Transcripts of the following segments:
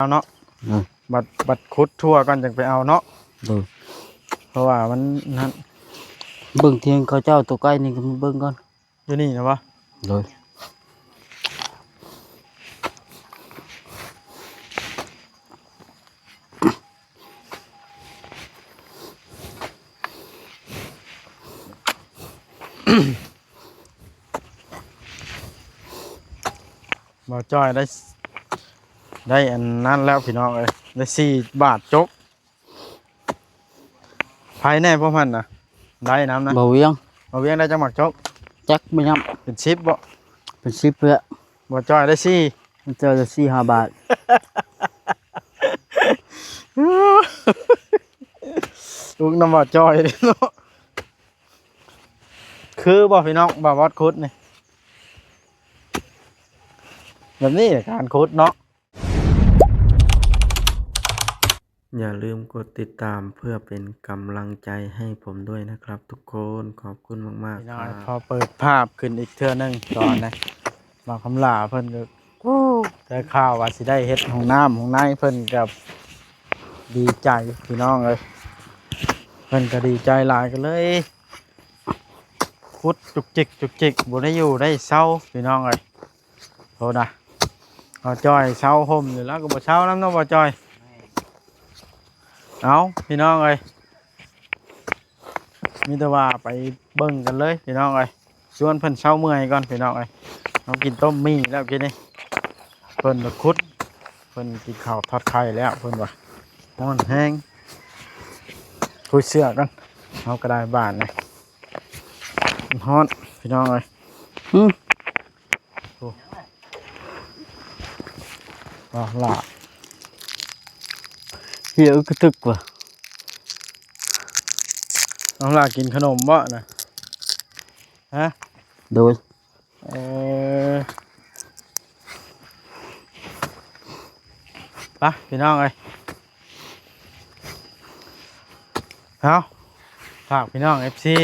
ເອົາເນາະ ເອີ ບັດ ບັດຂຸດທົ່ວກ່ອນຈັ່ງໄປເອົາເນາະ ໂດຍ ເພາະວ່າມັນນັ້ນ ເບິ່ງທີ່ເຂົາເຈົ້າຕົວໃກ້ນີ້ກໍມາເບິ່ງກ່ອນ ຢູ່ນີ້ນະວະ ໂດຍ ບ່າວຈ້ອຍໄດ້ ໄດ້ອັນນັ້ນແລ້ວພີ່ນ້ອງເອີຍ ໄດ້ສີ່ບາດຈົກ ໃຜແນ່ພວກມັນນະ ໄດ້ນຳນະ ບ່າວວຽງ ບ່າວວຽງໄດ້ຈັກໝາກຈົກ ຈັກບໍ່ຍຳ ເປັນສິບບໍ່ ເປັນສິບແລ້ວ ບ່າວຈ້ອຍໄດ້ສີ່ ບ່າວຈ້ອຍໄດ້ສີ່ຫ້າບາດ ອຸກນຳບ່າວຈ້ອຍເດ້ເນາະ ຄືບໍ່ພີ່ນ້ອງ ບ່າວບອດຂຸດນີ້ ແບບນີ້ແຫຼະການຂຸດເນາະ ຢ່າລືມກົດຕິດຕາມເພື່ອເປັນກຳລັງໃຈໃຫ້ຜົມດ້ວຍນະຄັບທຸກຄົນ ຂອບຄຸນມາກໆ ພີ່ນ້ອງ ຄັບ ຂໍເປີດພາບຂຶ້ນອີກເທື່ອໜຶ່ງຕອນນະ ບ່າວຄຳຫຼ້າເພິ່ນກໍ ໄດ້ຂ່າວວ່າຊິໄດ້ເຮັດຫ້ອງນ້ຳຫ້ອງໃນ ເພິ່ນກໍດີໃຈພີ່ນ້ອງເອີຍ ເພິ່ນກໍດີໃຈຫຼາຍ ກໍເລີຍຂຸດຈຸກຈິກຈຸກຈິກ ບໍ່ໄດ້ຢູ່ໄດ້ເຊົາພີ່ນ້ອງເອີຍ ໂທດນະ ບ່າວຈ້ອຍເຊົາຮົ່ມຢູ່ ລາວກໍບໍ່ເຊົານຳເນາະ ບ່າວຈ້ອຍ ເອົ້າ ພີ່ນ້ອງເອີຍ ມີແຕ່ວ່າໄປເບິ່ງກັນເລີຍພີ່ນ້ອງເອີຍ ຊວນເພິ່ນເຊົາເມື່ອຍກ່ອນພີ່ນ້ອງເອີຍ ເຮົາກິນຕົ້ມໝີ່ແລ້ວກີ້ນີ້ ເພິ່ນມາຂຸດ ເພິ່ນກິນເຂົ້າທອດໄຂ່ແລ້ວ ເພິ່ນວ່າຮ້ອນແຮງ ຄຸຍເສື້ອກ່ອນ ເຮົາກໍໄດ້ບາດນີ້ ມັນຮ້ອນພີ່ນ້ອງເອີຍ ອື ໂອ້ ປາຫຼ້າ ເຫື່ອກະຕຶກວ່າ ນ້ອງຫຼ້າກິນຂະໜົມບໍ່ນະ? ຮະ? ໂດຍ ເອີ ໄປພີ່ນ້ອງເອີຍ ເອົາ ຝາກພີ່ນ້ອງເອັຟຊີ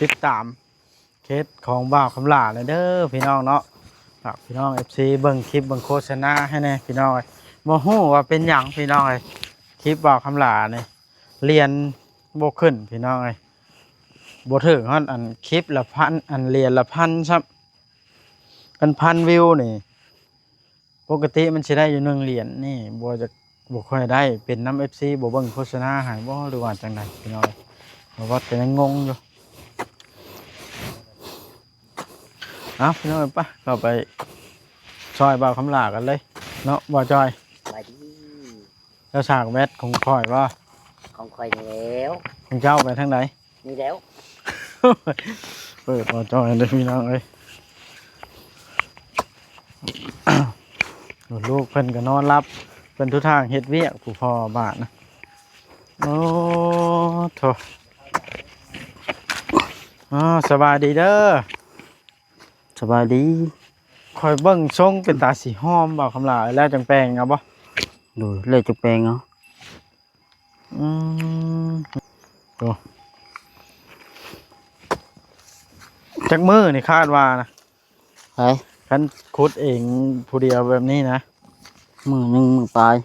ຕິດຕາມ ເພຈຂອງບ່າວຄຳຫຼ້າແດ່ເດີພີ່ນ້ອງເນາະ ຝາກພີ່ນ້ອງເອັຟຊີເບິ່ງຄລິບເບິ່ງໂຄສະນາໃຫ້ແດ່ພີ່ນ້ອງເອີຍ ບໍ່ຮູ້ວ່າເປັນຫຍັງພີ່ນ້ອງເອີຍ ຄລິບບ່າວຄຳຫຼ້ານີ້ຫຼຽນບໍ່ຂຶ້ນພີ່ນ້ອງເອີຍ ບໍ່ຖືກຮອດອັນຄລິບລະພັນ ອັນຫຼຽນລະພັນຊ້ຳ ອັນພັນວິວນີ້ ປົກກະຕິມັນຊິໄດ້ຢູ່ໜຶ່ງຫຼຽນນີ້ ບໍ່ຈະ ບໍ່ຄ່ອຍໄດ້ ເປັນນຳເອັຟຊີບໍ່ເບິ່ງໂຄສະນາໃຫ້ບໍ່ ຫຼືວ່າຈັ່ງໃດພີ່ນ້ອງ ບ່າວບອດກໍຍັງງົງຢູ່ ເອົາ ພີ່ນ້ອງ ໄປ ເຂົ້າໄປຊ່ອຍບ່າວຄຳຫຼ້າກັນເລີຍເນາະ ບ່າວຈ່ອຍ ສະບາຍດີ ເຈົ້າສາກແບັດຂອງຂ້ອຍບໍ່? ຂອງຂ້ອຍນີ້ແລ້ວ ຂອງເຈົ້າໄປທາງໃດ? ນີ້ແລ້ວ ເປີດບໍ່ຈ່ອຍເດີພີ່ນ້ອງເອີຍ ລູກເພິ່ນກໍນອນຫຼັບ ເພິ່ນທຸທາງເຮັດວຽກ ຜູ້ພໍ່ບາດນະ ໂອ້ໂທ້ ອໍ ສະບາຍດີເດີ ສະບາຍດີ ຂ້ອຍເບິ່ງຊົງເປັນຕາຊິຫອມ ບ່າວຄຳຫຼ້າ ແລ້ວຈັ່ງແປງເອົາບໍ່? ໂດຍ ແລ້ວຈັ່ງແປງເອົາ ອືມ ໂອ້ ຈັກມື້ນີ້ຄາດວ່ານະ? ໃຜ? ຄັນຂຸດເອງຜູ້ດຽວແບບນີ້ນະ ມື້ໜຶ່ງມື້ປາຍ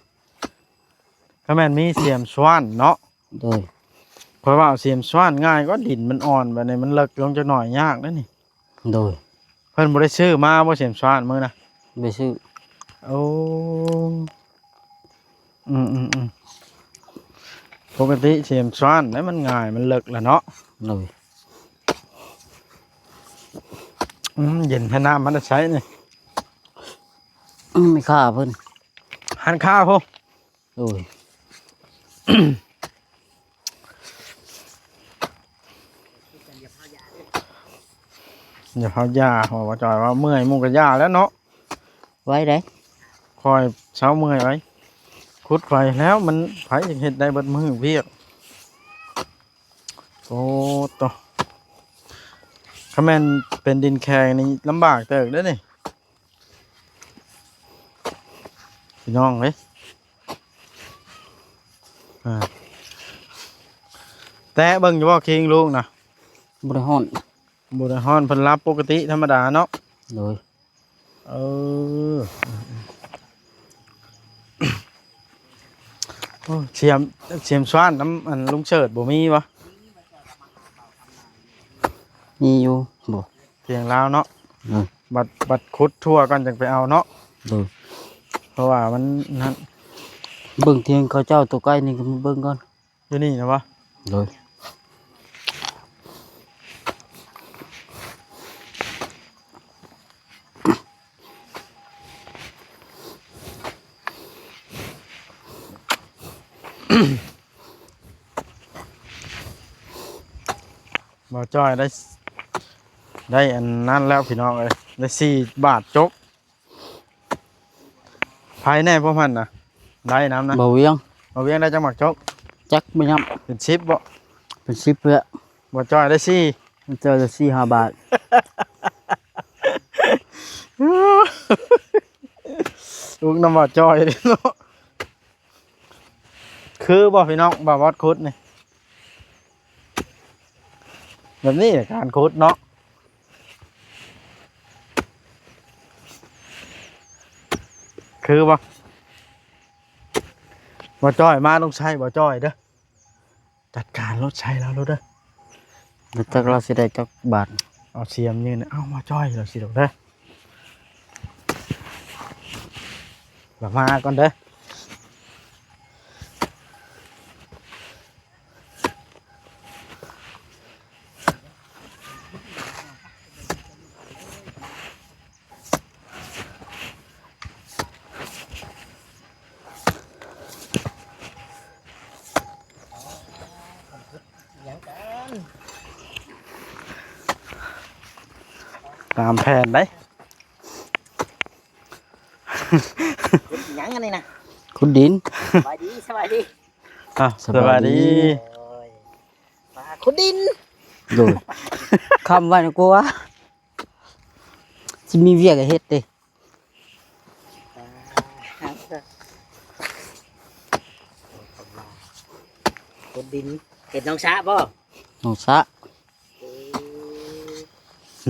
ກໍແມ່ນມີສຽມຊວນເນາະ ໂດຍ ຂ້ອຍວ່າເອົາສຽມຊວນງ່າຍກວ່າ ດິນມັນອ່ອນ ບາດນີ້ມັນເລິກລົງຈັກໜ້ອຍຍາກເດ້ນີ້ ໂດຍ ເພິ່ນບໍ່ໄດ້ຊື້ມາບໍ່ ສຽມຊວນມື້ນະ? ບໍ່ໄດ້ຊື້ ໂອ້ ອືມໆໆ ປົກກະຕິສຽມຊວນແລ້ວມັນງ່າຍ ມັນເລິກລະເນາະ ໂດຍ ອືມ ເຢັນແທ້ ນ້ຳມາແຕ່ໃສນີ້? ອືມ ແມ່ຄ້າເພິ່ນ ຮ້ານຄ້າພຸ້ນ ໂອ້ຍ ຢ່າເຜົາຢາ ເພາະວ່າຈ່ອຍວ່າເມື່ອຍ ໝູ່ກໍຢ່າແລ້ວເນາະ ໄວໃດ ຄ່ອຍເຊົາເມື່ອຍໄວ ຂຸດໄປແລ້ວ ມັນ ໃຜຈະເຮັດໄດ້ເບິດມື້ວຽກ ໂອ້ໂຕ ຄັນແມ່ນເປັນດິນແຂງນີ້ລຳບາກເຕີບເດ້ນີ້ ພີ່ນ້ອງເອີຍ ອ່າ ແຕະເບິ່ງຢູ່ບໍ່ຄິງລູກນະ? ບໍ່ໄດ້ຮ້ອນ ບໍ່ໄດ້ຮ້ອນ ເພິ່ນຫຼັບປົກກະຕິທຳມະດາເນາະ ໂດຍ ເອີ ອືມ ໂອ້ ສຽມ ສຽມຊວານນຳ ອັນ ລຸງເສີດບໍ່ມີບໍ່? ມີຢູ່ບໍ່? ທຽງລາວເນາະ. ເອີ ບັດ ບັດຂຸດທົ່ວກ່ອນຈັ່ງໄປເອົາເນາະ. ໂດຍ ເພາະວ່າມັນນັ້ນ ເບິ່ງທຽງເຂົາເຈົ້າໂຕໃກ້ນີ້ກໍມາເບິ່ງກ່ອນ. ຢູ່ນີ້ນະບໍ່? ໂດຍ ບ່າວຈ້ອຍໄດ້ ໄດ້ອັນນັ້ນແລ້ວພີ່ນ້ອງເອີຍ ໄດ້ສີ່ບາດຈົກ. ໃຜແດ່ພວກມັນນະ ໄດ້ນຳນະ? ບ່າວວຽງ. ບ່າວວຽງໄດ້ຈັກໝາກຈົກ? ຈັກບໍ່ຍຳ. ເປັນສິບບໍ່? ເປັນສິບແລ້ວ. ບ່າວຈ້ອຍໄດ້ສີ່. ບ່າວຈ້ອຍໄດ້ສີ່ຫ້າບາດ. ອຸກນຳບ່າວຈ້ອຍເດ້ເນາະ. ຄືບໍ່ພີ່ນ້ອງ ບ່າວບອດຂຸດນີ້? ແບບນີ້ການຂຸດເນາະ. ຄືບໍ່? ບ່າວຈ້ອຍມາ ລົງໃຊ້ບ່າວຈ້ອຍເດີ. ຈັດການລົດໃຊ້ລາວໂລດເດີ. ແລ້ວຈັກລາວຊິໄດ້ຈັກບາດ? ເອົາສຽມຍືນ ເອົາ ບ່າວຈ້ອຍລາວຊິລົງເດີ. ລາວມາກ່ອນເດີ. ຕາມແຜນໄດ໋. ຂຸດຫຍັງອັນນີ້ນະ? ຂຸດດິນ. ສະບາຍດີ ສະບາຍດີ. ອ້າວ ສະບາຍດີ. ໂອ້ຍ ມາຂຸດດິນ. ໂດຍ ຄ້ຳໄວ້ນະ ກວ່າຊິມີວຽກໃຫ້ເຮັດເດ້. ຂຸດດິນ ເຮັດໜອງສະບໍ່? ໜອງສະ. ເອີ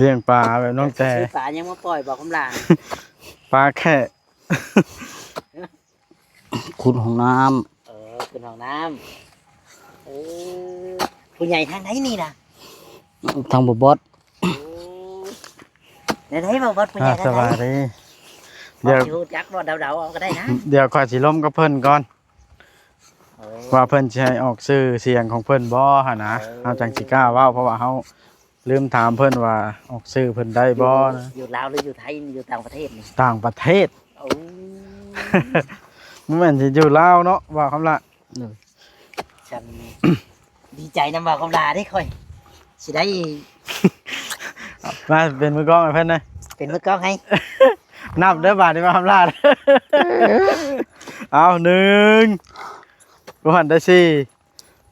ລ້ຽງປາແບບນ້ອງແຕ່ ຊື້ປາຍັງມາປ່ອຍບໍ່ຄຳຫຼານ? ປາແຄະ. ຂຸດຫ້ອງນ້ຳ. ເອີ ຂຸດຫ້ອງນ້ຳ. ເອີ ຜູ້ໃຫຍ່ທາງໃດນີ້ນະ? ທາງບໍ່ບອດ. ໂອ້ ແນວໃດບໍ່ບອດ ຜູ້ໃຫຍ່ທາງໃດ? ອ່າ ສະບາຍດີ ດຽວ ຊິຮູ້ຈັກບໍ່ ເດົາໆເອົາກໍໄດ້ນະ. ດຽວຂ້ອຍຊິລົມກັບເພິ່ນກ່ອນ ເອີ ວ່າເພິ່ນຊິໃຫ້ອອກຊື່ສຽງຂອງເພິ່ນບໍ່ຫັ້ນນະ. ເອີ ເຮົາຈັ່ງຊິກ້າເວົ້າ ເພາະວ່າເຮົາ ລືມຖາມເພິ່ນວ່າອອກຊື່ເພິ່ນໄດ້ບໍ່ນະ? ຢູ່ລາວຫຼືຢູ່ໄທ ຢູ່ຕ່າງປະເທດນີ້? ຕ່າງປະເທດ. ໂອ້ ບໍ່ແມ່ນຊິຢູ່ລາວເນາະ ບ່າວຄຳຫຼ້າ. ໂດຍ ຊັ້ນດີໃຈນຳບ່າວຄຳຫຼ້າເດ້ຂ້ອຍ ຊິໄດ້ ມາເປັນມືກ້ອງໃຫ້ເພິ່ນເດີ. ເປັນມືກ້ອງໃຫ້. ນັບເດີບາດນີ້ບ່າວຄຳຫຼ້າ. ເອົາ ໜຶ່ງ ບໍ່ທັນໄດ້ສີ່.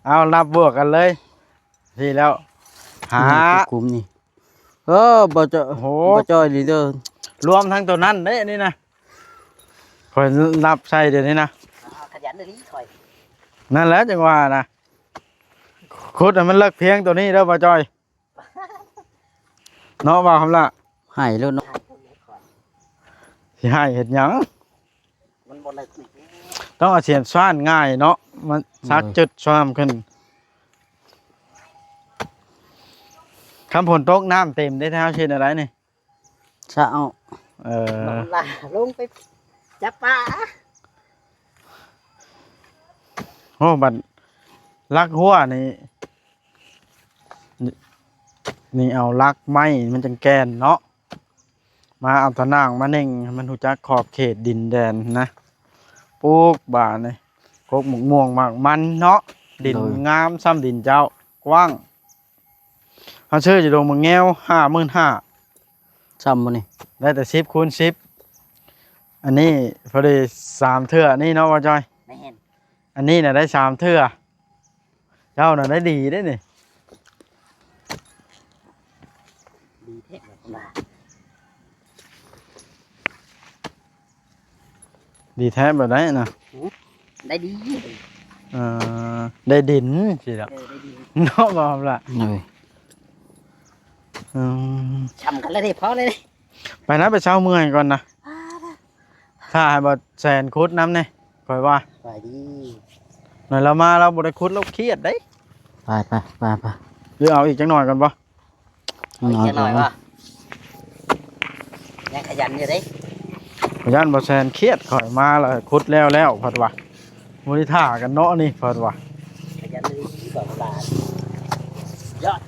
ເອົາ ນັບບວກກັນເລີຍ. ທີ່ແລ້ວ ຫ້າ ນີ້ ກຸ່ມນີ້. ເອີ ບໍ່ຈະ ໂອ້ ບໍ່ຈ່ອຍດີເດີ ລວມທັງໂຕນັ້ນເດ້ນີ້ນະ ຂ້ອຍນັບໃສ່ດຽວນີ້ນະ. ຂະຫຍັນອີ່ຫຼີຂ້ອຍ. ນັ້ນແຫຼະຈັ່ງວ່ານະ ຂຸດໃຫ້ມັນເລິກພຽງໂຕນີ້ເດີ ບໍ່ຈ່ອຍ ເນາະ ບ່າວຄຳຫຼ້າ. ໃຫ້ໂລດເນາະ. ຊິໃຫ້ເຮັດຫຍັງ? ມັນບໍ່ເລິກນີ້ ຕ້ອງເອົາສຽມຊວານງ່າຍເນາະ ມັນ ໂດຍ ສັກຈຸດຊວາມຂຶ້ນ. ຄັນຝົນຕົກນ້ຳເຕັມເດ້ ເຮົາຊິເຮັດແນວໃດນີ້? ຊະເອົາ. ເອີ ນ້ອງຫຼ້າລົງໄປຈັບປາ. ໂອ້ ບັດຫຼັກຮົ້ວນີ້ ນີ້ເອົາຫຼັກໄມ້ມັນຈັ່ງແກ່ນເນາະ. ມາເອົາຕາໜ່າງມາເໜັ່ງໃຫ້ມັນຮູ້ຈັກຂອບເຂດດິນແດນນະ ປູກບາດນີ້ ກົກໝາກມ່ວງໝາກມັນເນາະ. ດິນ ໂດຍ ງາມຊ້ຳ ດິນເຈົ້າກວ້າງ. ເຮົາຊື້ຢູ່ດົງໝາກແງວ ຫ້າໝື່ນຫ້າ ຊ້ຳບໍ່ນີ້? ໄດ້ແຕ່ສິບຄູນສິບ. ອັນນີ້ພໍດີສາມເທື່ອນີ້ເນາະ ບ່າວຈ່ອຍ. ແມ່ນ. ອັນນີ້ນະໄດ້ສາມເທື່ອ. ເຈົ້ານະໄດ້ດີເດ້ນີ້. ດີແທ້ບໍ່ຄຳຫຼ້າ ດີແທ້ບໍ່ໄດ້ນະ. ຫື ໄດ້ດີ ເອີ ໄດ້ດິນຊີ້ລະ. ເອີ ໄດ້ດິນເນາະ ບໍ່ຄຳຫຼ້າ. ໂດຍ ອືມ ຊ້ຳກັນແລ້ວເດ້ ພໍແລ້ວເດ້. ໄປນະ ໄປເຊົາເມື່ອຍກ່ອນນະ. ຖ້າໃຫ້ບໍ່ແສນຂຸດນຳແດ່ ຂ້ອຍວ່າ. ສະບາຍດີ. ໜ້ອຍລາວມາລາວບໍ່ໄດ້ຂຸດ ລາວຄຽດເດ້. ໄປ ໄປ ໄປ ໄປ ຫຼືເອົາອີກຈັກໜ້ອຍກ່ອນບໍ່? ເອົາອີກຈັກໜ້ອຍບໍ່? ຍັງຂະຫຍັນຢູ່ເດ້. ຢ້ານບໍ່ແຊນຄຽດ ຂ້ອຍມາລະຂຸດແລ້ວໆ ເພິ່ນວ່າ. ບໍ່ໄດ້ຖ້າກັນເນາະນີ້ ເພິ່ນວ່າ. ຂະຫຍັນອີ່ຫຼີ ບອກຫຼານ. ຍອດ.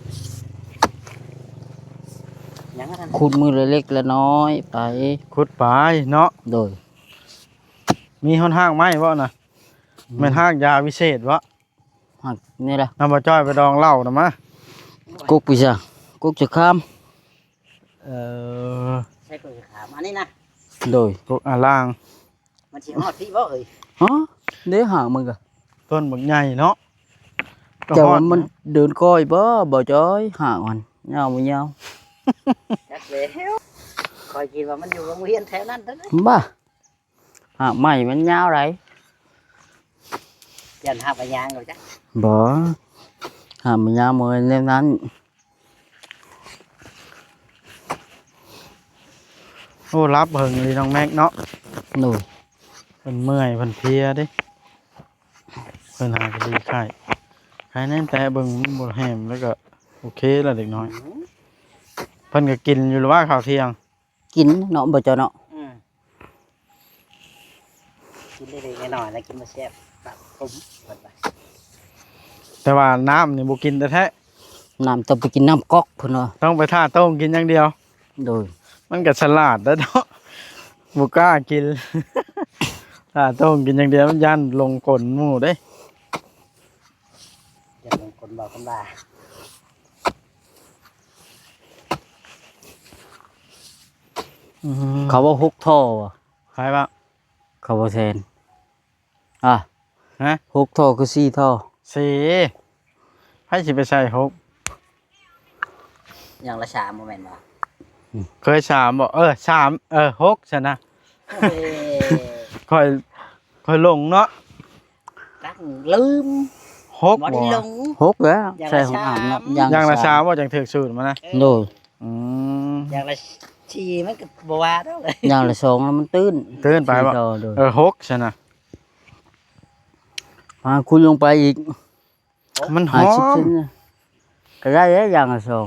ຍັງ ຂຸດມື້ລະເລັກລະນ້ອຍໄປ ຂຸດໄປເນາະ. ໂດຍ. ມີຮອດຮາກໄມ້ບໍ່ນະ? ອືມ. ແມ່ນຮາກຢາວິເສດບໍ່? ຮາກນີ້ລະ. ນຳບໍ່ຈ້ອຍໄປດອງເຫຼົ້ານຳມາ. ກົກປີຊະ ກົກຈະຄາມ. ເອີ ໃສ່ກົກຈະຄາມ ອັນນີ້ນະ. ໂດຍ. ກົກອາລ່າງ. ມັນຊິຮອດພີ້ບໍ່ເອີຍ? ຮະ ເດ້ ຫາກມັນກະ ຕົ້ນບັກໃຫຍ່ເນາະ. ແຕ່ວ່າມັນເດີນກ້ອຍບໍ່ ບໍ່ຈ້ອຍ ຫາກມັນຍາວບໍ່ຍາວ? ຈັກແລ້ວ ຂ້ອຍຄິດວ່າມັນຢູ່ໂຮງຮຽນແຖວນັ້ນເດ້. ບ້າ ຫາກໄມ້ມັນຍາວໃດ. ຢ້ານຫາກໄມ້ຍາງເອົາຈ້ະ. ບໍ່ ຫາກໄມ້ຍາວບໍ່ແນວນັ້ນ. ໂອ້ ຫຼັບເຫິງອີ່ຫຼີນ້ອງແມັກເນາະ. ໂດຍ. ເພິ່ນເມື່ອຍເພິ່ນເພຍເດ້. ເພິ່ນຫາກະດີໄຂ້ ໄຂ້ແນ່ນແຕະເບິ່ງມັນບໍ່ແຮມ ແລ້ວກະໂອເຄລະເດັກນ້ອຍ. ອືມ. ເພິ່ນກະກິນຢູ່ລະວ່າເຂົ້າທ່ຽງ? ກິນເນາະ ບໍ່ເຈົ້າເນາະ. ອືມ. ກິນເລັກໆນ້ອຍໆ ແລ້ວກິນບໍ່ແຊບ ປາກຂົມ ເພິ່ນວ່າ. ແຕ່ວ່ານ້ຳນີ້ບໍ່ກິນແທ້ໆ. ນ້ຳຕ້ອງໄປກິນນ້ຳກອກເພິ່ນວ່າ. ຕ້ອງໄປຖ້າໂຕ້ງກິນຢ່າງດຽວ. ໂດຍ. ມັນກະສະຫຼາດແລ້ວເນາະ ບໍ່ກ້າກິນ. ຖ້າໂຕ້ງກິນຢ່າງດຽວ ມັນຢ້ານຫຼົງກົນໝູ່ເດ້. ຢ່າລົງຄົນເວົ້າຄຳຫຼ້າ. ອືມ ເຂົາເວົ້າຫົກທໍ່ຫວາ? ໃຜວ່າ? ເຂົາເວົ້າແຊນ. ອາ ຮະ? ຫົກທໍ່ຄືສີ່ທໍ່? ສີ່. ໃຜຊິໄປໃສ່ຫົກ? ຢ່າງລະສາມບໍ່ແມ່ນບໍ່? ເຄີຍສາມບໍ່? ເອີ ສາມ ເອີ ຫົກຊັ້ນນະ. ໂອ້ຍ ຂ້ອຍ ຂ້ອຍຫຼົງເນາະ. ຕັ້ງລືມ ຫົກບໍ່? ບໍ່ໄດ້ລົງ ຫົກແລ້ວ ຢ່າງລະ ໃສ່ຂອງອາມເນາະ ສາມ ຢ່າງ ຢ່າງລະ ລະ ສາມ ສາມບໍ່ ຈັ່ງຖືກສູດມານະ. ເອີ ໂດຍ. ອືມ ຢ່າງລະສີ່ມັນກໍບໍ່ວ່າດອກ ຢ່າງລະສອງແລ້ວມັນຕື້ນ ຕື້ນໄປບໍ່? ສີ່ຕໍ່ ໂດຍ. ເອີ ຫົກຊັ້ນນະ ມາຄູນລົງໄປອີກ ມັນຫອມ ຫ້າສິບເຊັນນະ ກໍໄດ້ແລ້ວ ຢ່າງລະສອງ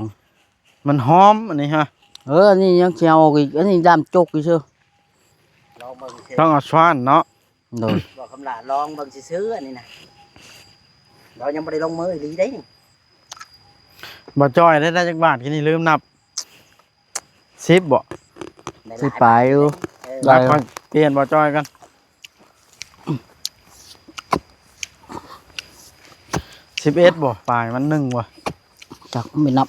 ມັນຫອມອັນນີ້ຮະ. ເອີ ອັນນີ້ຍັງຊິເອົາອອກອີກ ອັນນີ້ດ້າມຈົກຢູ່ເຊີ. ລອງເບິ່ງຊື່ ຕ້ອງເອົາຊ້ອນເນາະ. ໂດຍ ບໍ່ຄຳຫຼ້າ ລອງເບິ່ງຊື່ໆ ອັນນີ້ນະ ລາວຍັງບໍ່ໄດ້ລົງມືອີ່ຫຼີເດ້ນີ້. ບໍ່ຈ່ອຍໄດ້ ໄດ້ຈັກບາດກີ້ນີ້ ລືມນັບ ສິບບໍ່? ໄດ້ຫຼາຍ ສິບປາຍຢູ່. ເອີ ໄດ້ ຂ້ອຍປ່ຽນບໍ່ຈ່ອຍກັນ ສິບເອັດບໍ່? ປາຍມັນໜຶ່ງບໍ່? ຈັກ ໄມ່ນັບ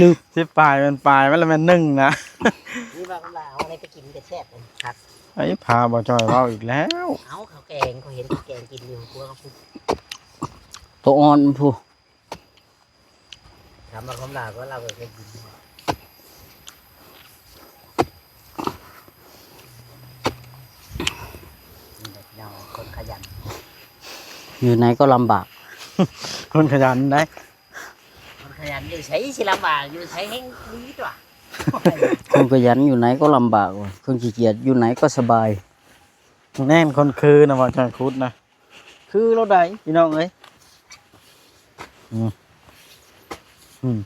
ລືມ. ສິບປາຍມັນ ປາຍມັນລະແມ່ນໜຶ່ງນະ. ນີ້ວ່າຄຳຫຼ້າເອົາອັນນີ້ໄປກິນກໍແຊບເດ້ ຄັກ. ໄອ້ ພາບໍ່ຈ່ອຍເວົ້າອີກແລ້ວ. ເອົາ ເຂົ້າແກງ ຂ້ອຍເຫັນເຂົ້າແກງກິນຢູ່ຄົວເຂົາພຸ້ນ ໂຕອ່ອນພຸ້ນ. ຖາມວ່າຄຳຫຼ້າກໍລາວກໍເຄີຍກິນ. ນີ້ແຫຼະພີ່ນ້ອງ ຄົນຂະຫຍັນ ຢູ່ໃນກໍລຳບາກ ຄົນຂະຫຍັນໄດ໋. ຄົນຂະຫຍັນຢູ່ໃສຊິລຳບາກ ຢູ່ໃສແຮ່ງດີຕົວະ. ຄົນຂະຫຍັນຢູ່ໃນກໍລຳບາກວ່າ ຄົນຂີ້ກຽດຢູ່ໃນກໍສະບາຍ. ແນ່ນຄົນຄືນະ ວ່າຈັ່ງຄຸດນະ ຄືໂລດໃດ໋ພີ່ນ້ອງເອີຍ. ອືມ ອືມ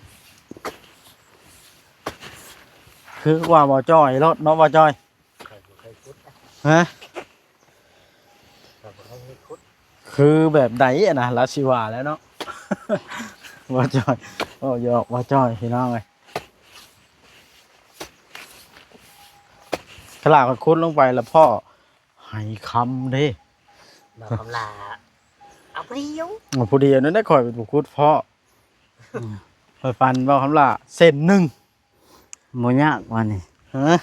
ຄືວ່າບໍ່ຈ່ອຍໂລດເນາະ ບໍ່ຈ່ອຍ. ຂ້ອຍບໍ່ເຄີຍຂຸດນະ ຮະ? ຂ້ອຍບໍ່ເຄີຍຂຸດ ຄືແບບໃດຫັ້ນນະ ລາວຊິວ່າແລ້ວເນາະ. ບໍ່ຈ່ອຍ ເວົ້າຫຍອກ ບໍ່ຈ່ອຍ ພີ່ນ້ອງເອີຍ. ຂະໜາດຂ້ອຍຂຸດລົງໄປລະພໍ້ໄຫຄຳເດ້ ບໍ່ຄຳຫຼ້າ ເອົາຜູ້ດຽວ ເອົາຜູ້ດຽວນັ້ນແຫຼະ. ຂ້ອຍເປັນຜູ້ຂຸດພໍ້ ອືມ ຂ້ອຍຝັນບໍ່ຄຳຫຼ້າເສັ້ນໜຶ່ງ. ບໍ່ຍາກວ່ານີ້ ຮະ?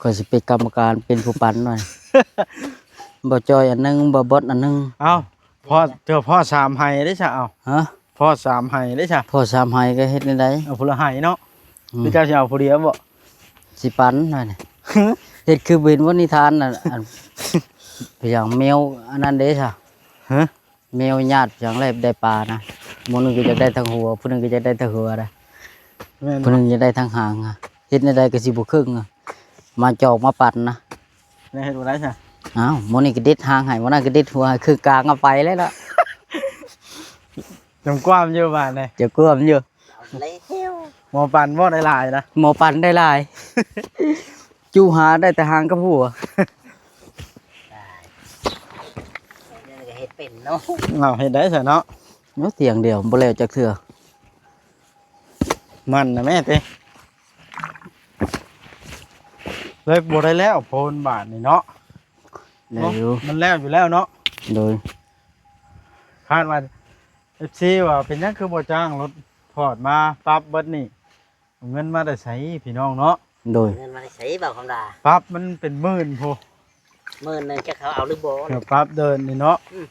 ຂ້ອຍຊິເປັນກຳມະການ ເປັນຜູ້ປັ່ນໜ່ອຍ ບໍ່ຈ່ອຍອັນໜຶ່ງ ບໍ່ບອດອັນໜຶ່ງ. ເອົ້າ ພໍ້ ເທື່ອພໍ້ສາມໄຫເດ້ຊະ. ເອົ້າ ຮະ? ພໍ້ສາມໄຫເດ້ຊະ ພໍ້ສາມໄຫກໍເຮັດແນວໃດ? ເອົາຜູ້ລະໄຫເນາະ. ອືມ ຫຼືເຈົ້າຊິເອົາຜູ້ດຽວບໍ່? ຊິປັ່ນໜ່ອຍນີ້ ເຮັດຄືເປັນບໍ່ນິທານ ອັນ ອັນ ຫຍັງແມວອັນນັ້ນເດ້ຊະ ຮະ? ແມວຍາດຫຍັງແລບໄດ້ປານະ ຜູ້ໜຶ່ງກໍຢາກໄດ້ທັງຫົວ ຜູ້ໜຶ່ງກໍຢາກໄດ້ແຕ່ຫົວນະ ແມ່ນບໍ່? ຜູ້ໜຶ່ງຢາກໄດ້ທັງຫາງນະ ເຮັດແນວໃດກໍຊິບໍ່ເຄິ່ງນະ ມາຈອກມາປັ່ນນະ. ແລ້ວເຮັດບໍ່ໄດ້ຊະ ອ້າວ ມື້ນີ້ກໍເດັດຫາງໃຫ້ ມື້ນັ້ນກໍເດັດຫົວໃຫ້ ຄືກາງເອົາໄປແລ້ວລະ. ຈຳກວມຢູ່ບາດນີ້ ຈະກວມຢູ່. ເອົາແລ້ວ ໝໍປັນບໍ່ໄດ້ຫຼາຍນະ ໝໍປັນໄດ້ຫຼາຍ ຈູຫາໄດ້ແຕ່ຫາງກັບຫົວ. ໄດ້ ເຮັດເປັນເນາະ ເອົາເຮັດໄດ້ຊະເນາະ. ເນາະ ທ່ຽງດຽວບໍ່ແລ້ວຈັກເທື່ອ. ມັນນະແມ່ຕິ ເລີຍບໍ່ໄດ້ແລ້ວໂພນບາດນີ້ເນາະ. ແລ້ວຢູ່ ມັນແລ້ວຢູ່ແລ້ວເນາະ. ໂດຍ ຄາດວ່າ ເອັຟຊີ ວ່າເປັນຫຍັງຄືບໍ່ຈ້າງລົດຟອດມາປັບເບິດນີ້ ເອົາເງິນມາແຕ່ໃສພີ່ນ້ອງເນາະ. ໂດຍ ເງິນມາແຕ່ໃສ ເວົ້າຄຳລາ ປັບມັນເປັນໝື່ນພຸ້ນ ໝື່ນໜຶ່ງ ຈັກເຂົາເອົາຫຼືບໍ່ ເພື່ອປັບເດີ່ນນີ້ເນາະ. ອືມ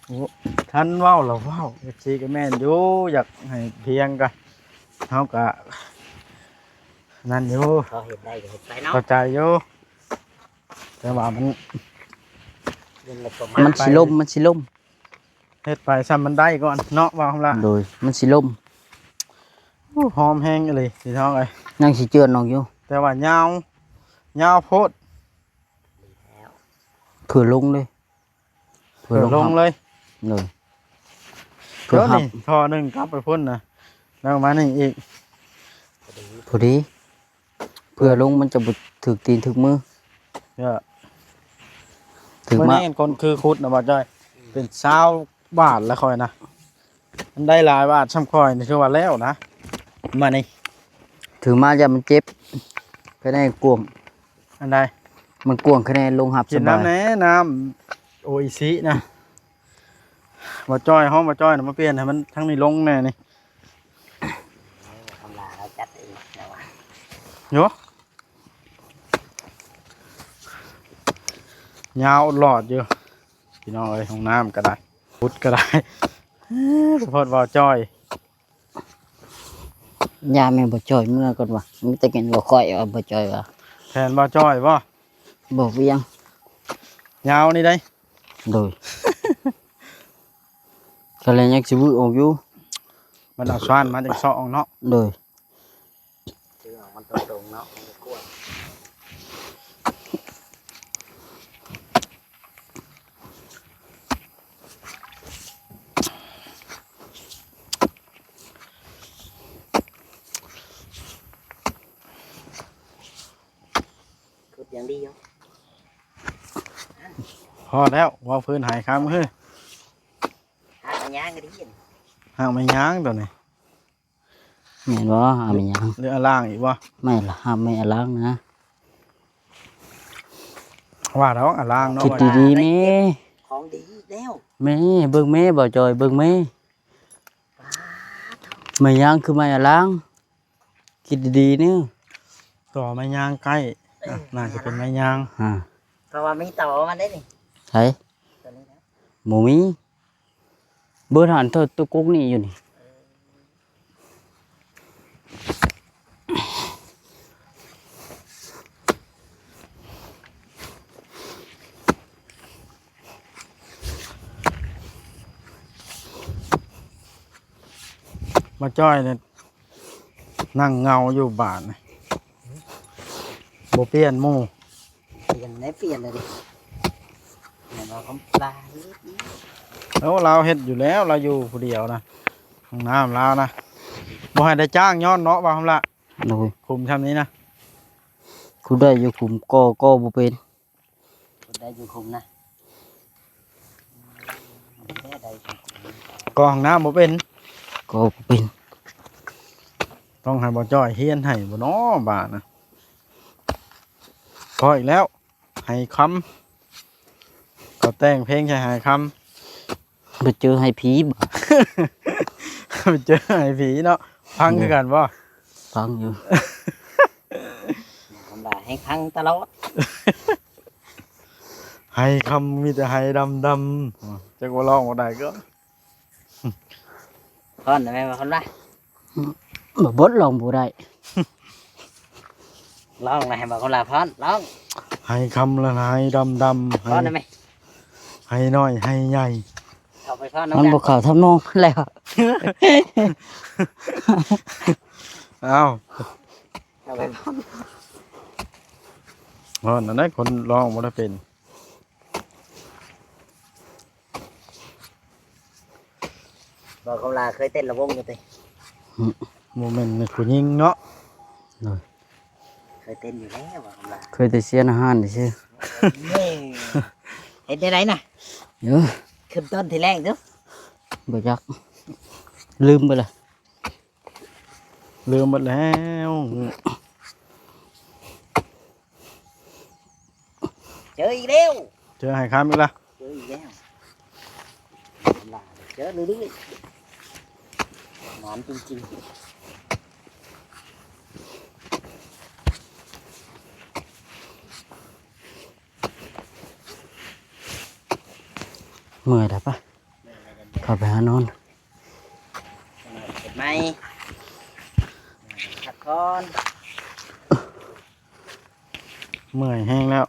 ໂອ້ ທ່ານເວົ້າລະເວົ້າ ເອັຟຊີ ກໍແມ່ນຢູ່ ຢາກໃຫ້ພຽງກະ ເຮົາກະນັ້ນຢູ່ ພໍເຮັດໄດ້ກໍເຮັດໄປເນາະ ເຂົ້າໃຈຢູ່ ແຕ່ວ່າມັນ ມັນຊິລົ້ມ ມັນຊິລົ້ມ ເຮັດໄປຊ່ຳມັນໄດ້ກ່ອນເນາະ ວ່າຫັ້ນລະ. ໂດຍ ມັນຊິລົ້ມ. ໂອ້ ຫອມແຮງອີ່ຫຼີພີ່ນ້ອງເອີຍ ຍັງຊິເຈື່ອນອອກຢູ່ ແຕ່ວ່າຍາວ ຍາວໂພດ ເຜື່ອລົງເລີຍ ເຜື່ອລົງເລີຍ. ໂດຍ ເພື່ອຮັບນີ້ ທໍ່ໜຶ່ງກັບໄປພຸ້ນນະ ແລ້ວມານີ້ອີກ ພໍດີ ເຜື່ອລົງມັນຈະບໍ່ຖືກຕີນຖືກມື ຖືກມາ. ມື້ນີ້ຄົນຄືຂຸດນະ ບໍ່ຈ້ອຍ ເປັນຊາວບາດລະຂ້ອຍນະ ມັນໄດ້ຫຼາຍບາດຊ່ຳຂ້ອຍນີ້ ຖືວ່າແລ້ວນະ. ມານີ້ ຖືມາຢ້ານມັນເຈັບ ຄະແນນກວ້າງ. ອັນໃດ? ມັນກວ້າງຄະແນນລົງຮັບສະບາຍ. ກິນນ້ຳແດ່ ນ້ຳໂອອິຊິນະ. ບໍ່ຈ້ອຍ ຮ້ອງບໍ່ຈ້ອຍນະ ມາປ່ຽນໃຫ້ມັນທາງນີ້ລົງແດ່ນີ້. ທຳລາເຮົາຈັດເອງແລ້ວວ່າ ໂຍ ຍາວຫຼອດຢູ່ພີ່ນ້ອງເອີຍ ຫ້ອງນ້ຳກໍໄດ້ ພຸດກໍໄດ້ ສະເພາະບໍ່ຈ້ອຍ. ຍາມແມ່ນບໍ່ຈ່ອຍເມືອກ່ອນວ່າ ມີແຕ່ເຫັນບໍ່ຄ່ອຍວ່າບໍ່ຈ່ອຍວ່າ ແຜນບໍ່ຈ່ອຍບໍ່? ບໍ່ວຽງ ຍາວນີ້ໄດ໋. ໂດຍ ກໍເລີຍຍັງຊິວືອອອກຢູ່ ມັນເອົາຊານມາຈັ່ງຊອກເນາະ. ໂດຍ ຄືວ່າມັນຕົງໆເນາະ ມັນກໍກວ້າງ. ຂຸດຢ່າງດຽວ ພໍແລ້ວ ເວົ້າພື້ນຫາຍຄຳເຮີ້ຍ. ຫາກມັນຍາງກໍໄດ້ຍິນ ຫາກມັນຍາງຕົວນີ້. ແມ່ນບໍ່? ຫາແມ່ຍ່າງ ຫຼືອາລ່າງອີກບໍ່? ແມ່ນລະ ຫາແມ່ອາລ່າງນະ. ວ່າດອກອາລ່າງເນາະ ຄິດດີໆແມ່ ຂອງດີແລ້ວ ແມ່ ເບິ່ງແມ່ ບໍ່ຈ່ອຍ ເບິ່ງແມ່ ປາດ ແມ່ຍ່າງຄືແມ່ອາລ່າງ ຄິດດີໆນີ້ ຕໍ່ແມ່ຍ່າງໃກ້ ເອີ ອ່ະ ໜ້າຈະເປັນແມ່ຍ່າງ ອ່າ ເພາະວ່າມີຕໍ່ມັນໄດ້ນີ້ ໃສ? ຕົວນີ້ນະ ບໍ່ມີ. ເບີດຫັນເທີຕົວກົກນີ້ຢູ່ນີ້ ມາຈ້ອຍເລີຍ. ນັ່ງເຫງົາຢູ່ບ້ານ ບໍ່ປ່ຽນໝູ່ ປ່ຽນໄດ້ປ່ຽນເລີຍດິ ແມ່ນວ່າຄຳລາເຮັດ ເອົາ ລາວເຮັດຢູ່ແລ້ວ ລາວຢູ່ຜູ້ດຽວນະ ຫ້ອງນ້ຳລາວນະ ບໍ່ໃຫ້ໄດ້ຈ້າງຍ້ອນເນາະ ວ່າຄຳລາ. ໂດຍ ຂຸມຊ່ຳນີ້ນະ ຂຸດໄດ້ຢູ່ຂຸມ ກໍ່ ກໍ່ບໍ່ເປັນ ໄດ້ຢູ່ຄຸມນະ ກໍຫ້ອງນ້ຳບໍ່ເປັນ ກໍບໍ່ເປັນ ຕ້ອງໃຫ້ບໍ່ຈ້ອຍຮຽນໃຫ້ບໍ່ນໍບາດນະ. ພໍອີກແລ້ວ ໄຮຄຳ ເຂົາແຕ່ງເພງໃສ່ໄຮຄຳ. ໄປເຈີໄຮຜີບໍ? ໄປເຈີໄຮຜີເນາະ ພັງຄືກັນບໍ? ຟັງຢູ່ ທຳລາຍໃຫ້ພັງຕະຫຼອດ ໄຮຄຳມີແຕ່ໄຮດຳໆ ຈັກວ່າຮ້ອງບໍ່ໄດ້ກໍ ຟ້ອນໄດ້ແມ່ນບໍ່ຄຳລາຍ? ບໍ່ ບົດຮ້ອງບໍ່ໄດ້ ຮ້ອງນະ ໃຫ້ບໍ່ຄຳລາຍຟ້ອນ ຮ້ອງ ໄຮຄຳລະໄຮດຳໆ ຟ້ອນໄດ້ແມ່? ໄຮນ້ອຍໄຮໃຫຍ່ ເຂົ້າໄປຟ້ອນນຳ ມັນບໍ່ເຂົ້າທຳນອງແລ້ວ ອ້າວ ເຂົ້າໄປຟ້ອນ ฮ้อนอันใด๋ คนร้องบ่ได้เป็น บ่าวคำลาเคยเต้นระวงอยู่ติ บ่แม่นผู้หญิงเนาะ โดย เคยเต้นอยู่แล้วบ่าวคำลา เคยแต่เชียร์อาหารซื่อ นี่ เฮ็ดได้ได๋นะ เออ ขึ้นต้นทีแรกเด้อ บ่จัก ลืมไปละ ลืมหมดแล้ว เจออีกแล้ว เจอหอยคำอีกละ เจออีกแล้ว เจอเรื่อยๆ หมานจริงๆ เมื่อยแล้วปะ เข้าไปหานอน เฮ็ดใหม่ พักผ่อน เมื่อยแฮงแล้ว